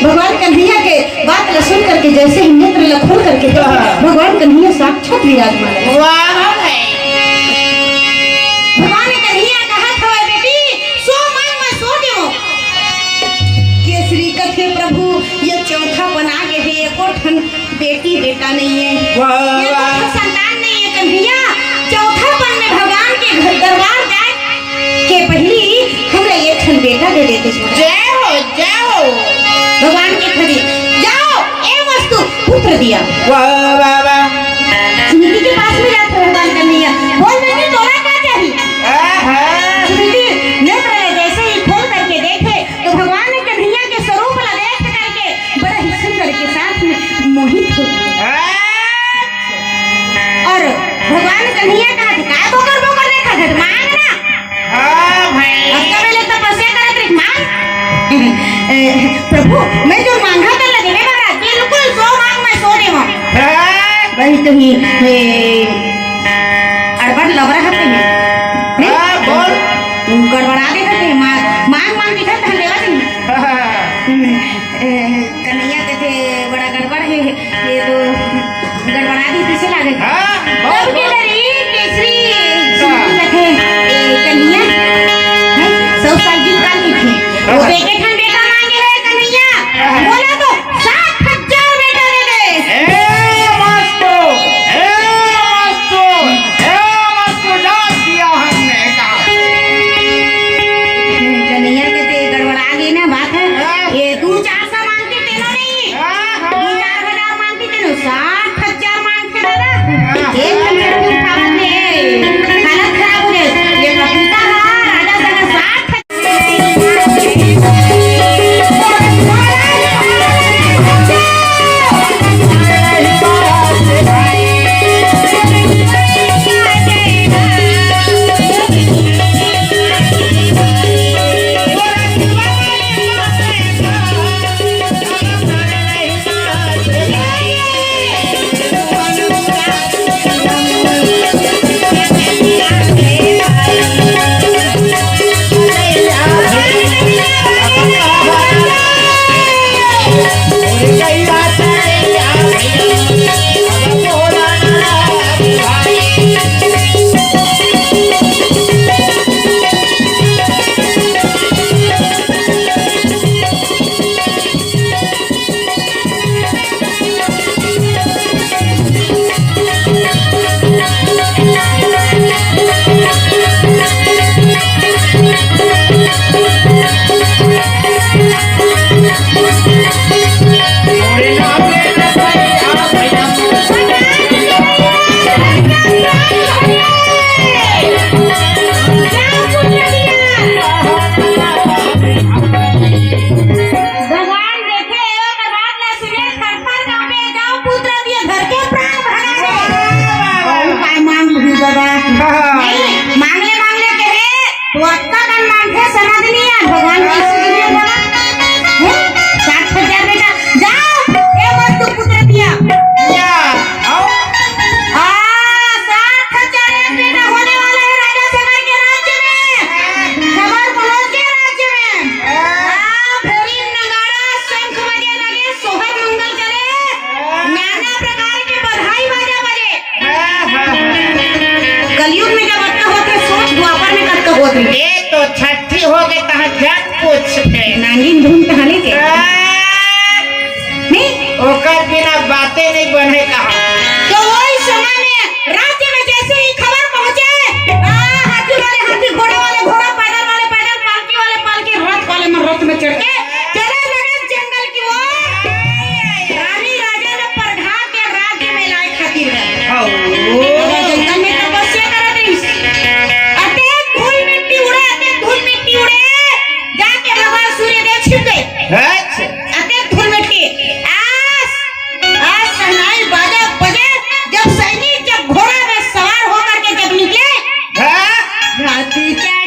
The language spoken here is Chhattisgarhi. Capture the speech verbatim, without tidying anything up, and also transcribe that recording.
भगवान कन्हैया के बात ला सुन करके जैसे ही नेत्र ला खोल करके देखे, भगवान कन्हैया साक्षात विराजमान है। वाह भाई। भगवान कन्हैया कहत हवय, "बेटी, सो मांग मैं सो देवो।" केसरी कथे, "प्रभु, ये चौथा बना गे हे, एको ठन बेटी बेटा नहीं है, वाह, ये वाह। कोई संतान नहीं है कन्हैया। चौथापन में भगवान के घर दरबार जाए के पहली हमरा एक ठन बेटा दे देते।" जय हो, जय हो। भगवान के खड़ी, "जाओ, ए वस्तु, पुत्र दिया।" वाह, वाह, वाह। सुनीति के पास में जात भगवान कन्हैया, "बोल बेटी, तोला का चाही?" आहा। सुनीति नेत्र ले जैसे ही खोल करके देखे, तो भगवान कन्हैया के स्वरूप ला देख करके बड़ा ही सुंदर के साथ में मोहित हो गई। और भगवान कन्हैया कहा थे, "काय बोकर बोकर देखा थे? मांग ना।" हाँ भाई। अब कबे ले तपस्या करत रही, "मांग।" ए, "प्रभु, मैं जो मांगा कर लगे, मैं महाराज, बिल्कुल सो मांग मैं सो देवो।" हाँ। वही तो ही, ए, अड़बड़ लबरा हते हैं। नहीं? हाँ, बोल। गड़बड़ा दे हते हैं, मांग, मांग, मांग दिखा था, देवा नहीं। हाँ। हम्म, ए, कन्हैया कथे, "बड़ा गड़बड़ है, ये तो गड़बड़ा दी, पीछे लागे।" हाँ, बहुत, तब के बहुत। डरी केसरी हाँ। सुनीति कथे, "ए, कन्हैया, हैं, सौ साल जीव काल की थी। वो हाँ। बेटे ठन बेटा मांगे है कन्हैया। हाँ। बोला तो साठ हजार बेटा दे दे।" ए मस्तू, ए मस्तू, ए मस्तू, जा दिया हमने कहा। कन्हैया कथे, "गड़बड़ा दी ना बात है। हाँ। ये तू चार सौ मांगते तेनो नहीं।" हाँ, हाँ। दू चार हजार मांगती तेन साठ हजार मांगथे दादा। एक हजार के उठावत ले, हालत खराब हो जाए। ये कपूता हा, राजा साला साठ हजार। भगवान देखे, एगो के बात ला सुने, थर-थर कांपे, जाओ पुत्र दिए, घर के प्राण भगा दे। अउ काय मांग लूही दादा? हाँ। नहीं, मांगले, मांगले कहे, तो अतका कन मांगथे, समझ नहीं आय, भगवान के सुनिए बोला। हैं? साठ हजार बेटा, जाओ, ए मस्तू पुत्र दिया। या, आओ। हाँ, साठ हजार एक बेटा होने वाला है राजा सगर के राज्य में। खबर पहुंच गया राज्य में। हाँ, भेरी नगाड़ा शंख बजे लगे, सोहर मंगल चले, नाना प्रकार के बधाई बाजा बजे। कलयुग में जब अतका होत हे, सोच द्वापर में कतका होत हे। ए तो छठी हो गे, तहाँ जग कुछ के। नागिन धुन कहाँ ले के? नहीं? ओकर बिना बाते नहीं बने कहाँ। तो वही समय में राज्य में जैसे ही खबर पहुंचे, आ, हाथी वाले हाथी, घोड़ा वाले घोड़ा, पैदल वाले पैदल, पालकी वाले पालकी, रथ वाले में रथ में चढ़ के चले लगे जंगल की ओर। रानी राजा ने परघा के राज्य में लाए खातिर है। हाँ। अगर जंगल में तपस्या करत रहिस, अतेक धूल मिट्टी उड़े, अतेक धूल मिट्टी उड़े, जाके भगवान सूर्य देव छिप गए। अच्छा। अतेक धूल मिट्टी। आस, आस सहनाई बाजा बजे, जब सैनिक जब घोड़ा में सवार होकर के जब निकले, हाँ। हाथी चढ़